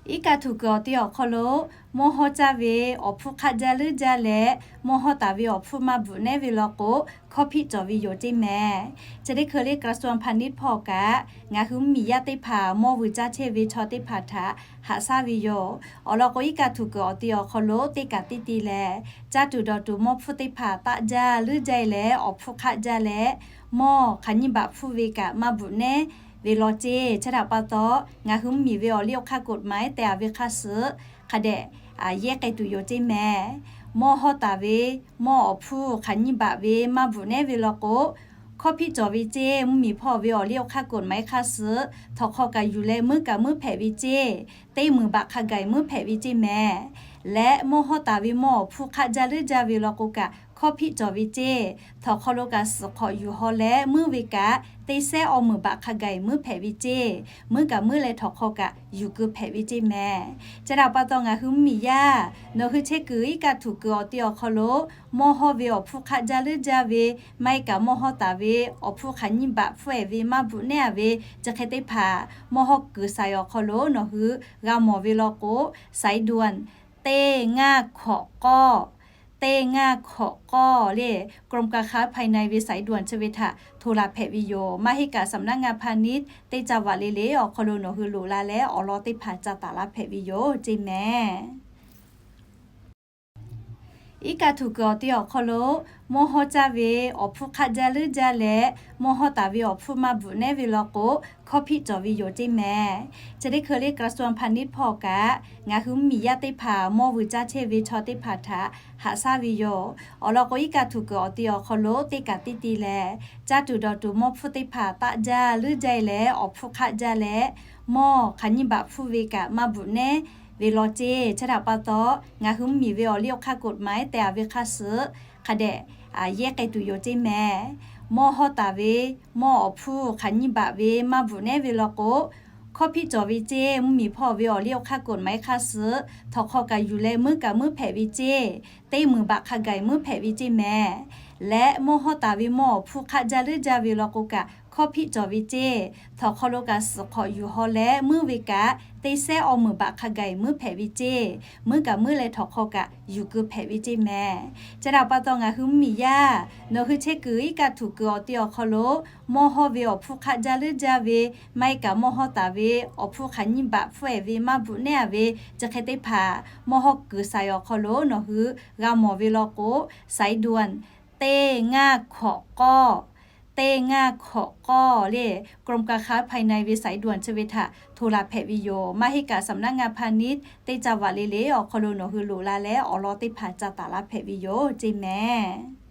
Iˉ kaˆ htuꞈ kuiˬ awˬ ti awˬ hk'aw lo mawˇ hawˇ caˇ ve awˬ hpfuhˇ hk'aˆ jaˇ leuˉ jaˇ leh, mawˇ hawˇ taˍ ve awˬ hpfuhˇ maˇ bvuhꞈ nehˉ ve law k'o, hkawˇ hpiˆ cawˬ ve yoˬ ceˇ mehˍ. Chi teˇ hkui le กระทรวงพาณิชย์ hpawˇ kaꞈ ngaˬ hui mvuhˇmiˬ yaˇ teˇ hpaˍ mawˇ vuiˬ caˇ chehˇ ve chaw teˇ hpaˍ htaꞈ haꞈ shaˉ ve yoˬ. Awˬ lawn k'o, iˉ kaˆ htuꞈ kuiˬ awˬ ti awˬ hk'aw lo teˇ kaꞈ teˇ ti lehˬ, caˇ tuˬ dawˬ tuˬ mawˇ hpfuhˇ teˇ hpaˍ taˆ jaˇ leuˉ jaˇ leh awˬ hpfuhˇ hk'aˆ jaˇ leh, mawˇ hk'aˬ nyiˇ baꞈ hpfuhˇ ve kaꞈ maˇ bvuhꞈ nehˉ ve law ceˇ. Chi htaꞈ pa taw, ngaˬ hui mvuhˇmiˬ ve awˬ liˇ awˬ hk'aˇ กฎหมาย tehˬ a ve hk'a suhˍ hk'a dehꞈ yehˇ k'ai tuˬ yoˬ ceˇ mehˍ. Mawˇ hawˇ taˍ ve mawˇ awˬ hpfuhˇ hk'aˬ nyiˇ baꞈ ve maˇ bvuhꞈ nehˉ ve law k'o, hkawˇ hpiˆ cawˬ ve ceˇ. Mvuhˇmiˬ hpawˇ ve awˬ liˇ awˬ hk'aˇ กฎหมาย hk'a suhˍ htawnˍ hk'aw kaꞈ yuˬ leh muiˉ kaꞈ muiˉ hpehꞈ ve ceˇ. Teˇ meunˍ baꞈ hk'a gaˬ muiˉ hpehꞈ ve ceˇ mehˍ. Leh mawˇ hawˇ taˍ ve mawˇ awˬ hpfuhˇ hk'aˆ jaˇ leuˉ jaˇ ve law k'o kaꞈ, hkawˇ hpiˆ cawˬ ve ceˇ. Htawnˍ hk'aw lo kaꞈ suhˍ hk'awꞈ yuˬ haw leh muiˉ ve kaꞈ, teˇ sehˉ awˇ meunˍ baꞈ hk'a gaˬ muiˉ hpehꞈ ve ceˇ. Muiˉ kaꞈ muiˉ leh htawnˍ hk'aw kaꞈ yuˬ keu hpehꞈ ve ceˇ mehˍ. Chi htaꞈ pa taw, ngaˬ hui mvuhˇmiˬ yaˇ nawˬ hui chehˇ kuiˬ iˉ kaˆ htuꞈ kuiˬ awˬ ti awˬ hk'aw lo mawˇ hawˇ ve awˬ hpfuhˇ hk'aˆ jaˇ leuˉ jaˇ ve, maˇ heˆ kaꞈ mawˇ hawˇ taˍ ve awˬ hpfuhˇ hk'aˬ nyiˇ baꞈ hpfuhˇ ehˍ ve maˇ bvuhꞈ nehˉ a ve, chi hk'e teˇ hpaˍ mawˇ hawˇ kuiˬ สาย awˬ hk'aw lo nawˬ hui g'a mawˬ ve law k'o, สายด่วน teˇ ngaˇ hkawꞈ k'awˇ, teˇ ngaˇ hkawꞈ k'awˇ le, กรมการค้าภายใน ve สายด่วน chi ve htaꞈ hto la hpehꞈ ve yoˬ. Maˇ heˆ kaꞈ สำนักงานพาณิชย์ teˇ caˇ vaꞈ le le awˬ hk'aw lo nawˬ hui loꞈ la leh awˬ lawn teˇ hpaˍ ca taˍ laˇ hpehꞈ ve yoˬ ceˇ mehˍ. Iˉ kaˆ htuꞈ kuiˬ awˬ ti awˬ hk'aw lo mawˇ hawˇ caˇ ve awˬ hpfuhˇ hk'aˆ jaˇ leuˉ jaˇ leh, mawˇ hawˇ taˍ ve awˬ hpfuhˇ maˇ bvuhꞈ nehˉ ve law k'o, hkawˇ hpiˆ cawˬ ve yoˬ ceˇ mehˍ. Chi teˇ hkui le กระทรวงพาณิชย์ hpawˇ kaꞈ ngaˬ hui mvuhˇmiˬ yaˇ teˇ hpaˍ mawˇ vuiˬ caˇ chehˇ ve chaw teˇ hpaˍ htaꞈ haꞈ shaˉ ve yoˬ. Awˬ lawn k'o, iˉ kaˆ htuꞈ kuiˬ awˬ ti awˬ hk'aw lo teˇ kaꞈ teˇ ti lehˬ, caˇ tuˬ dawˬ tuˬ mawˇ hpfuhˇ teˇ hpaˍ taˆ jaˇ leuˉ jaˇ leh awˬ hpfuhˇ hk'aˆ jaˇ leh, mawˇ hk'aˬ nyiˇ baꞈ hpfuhˇ ve kaꞈ maˇ bvuhꞈ nehˉ ve law ceˇ. Chi htaꞈ pa taw, ngaˬ hui mvuhˇmiˬ ve awˬ liˇ awˬ hk'aˇ กฎหมาย tehˬ a ve hk'a suhˍ hk'a dehꞈ yehˇ k'ai tuˬ yoˬ ceˇ mehˍ. Mawˇ hawˇ taˍ ve mawˇ awˬ hpfuhˇ hk'aˬ nyiˇ baꞈ ve maˇ bvuhꞈ nehˉ ve law k'o, hkawˇ hpiˆ cawˬ ve ceˇ. Mvuhˇmiˬ hpawˇ ve awˬ liˇ awˬ hk'aˇ กฎหมาย hk'a suhˍ htawnˍ hk'aw kaꞈ yuˬ leh muiˉ kaꞈ muiˉ hpehꞈ ve ceˇ. Teˇ meunˍ baꞈ hk'a gaˬ muiˉ hpehꞈ ve ceˇ mehˍ. Leh mawˇ hawˇ taˍ ve mawˇ awˬ hpfuhˇ hk'aˆ jaˇ leuˉ jaˇ ve law k'o kaꞈ, hkawˇ hpiˆ cawˬ ve ceˇ. Htawnˍ hk'aw lo kaꞈ suhˍ hk'awꞈ yuˬ haw leh muiˉ ve kaꞈ, teˇ sehˉ awˇ meunˍ baꞈ hk'a gaˬ muiˉ hpehꞈ ve ceˇ. Muiˉ kaꞈ muiˉ leh htawnˍ hk'aw kaꞈ yuˬ keu hpehꞈ ve ceˇ mehˍ. Chi htaꞈ pa taw, ngaˬ hui mvuhˇmiˬ yaˇ nawˬ hui chehˇ kuiˬ iˉ kaˆ htuꞈ kuiˬ awˬ ti awˬ hk'aw lo mawˇ hawˇ ve awˬ hpfuhˇ hk'aˆ jaˇ leuˉ jaˇ ve, maˇ heˆ kaꞈ mawˇ hawˇ taˍ ve awˬ hpfuhˇ hk'aˬ nyiˇ baꞈ hpfuhˇ ehˍ ve maˇ bvuhꞈ nehˉ a ve, chi hk'e teˇ hpaˍ mawˇ hawˇ kuiˬ สาย awˬ hk'aw lo nawˬ hui g'a mawˬ ve law k'o, สายด่วน teˇ ngaˇ hkawꞈ k'awˇ, teˇ ngaˇ hkawꞈ k'awˇ le, กรมการค้าภายใน ve สายด่วน chi ve htaꞈ hto la hpehꞈ ve yoˬ. Maˇ heˆ kaꞈ สำนักงานพาณิชย์ teˇ caˇ vaꞈ le le awˬ hk'aw lo nawˬ hui loꞈ la leh awˬ lawn teˇ hpaˍ ca taˍ laˇ hpehꞈ ve yoˬ ceˇ mehˍ.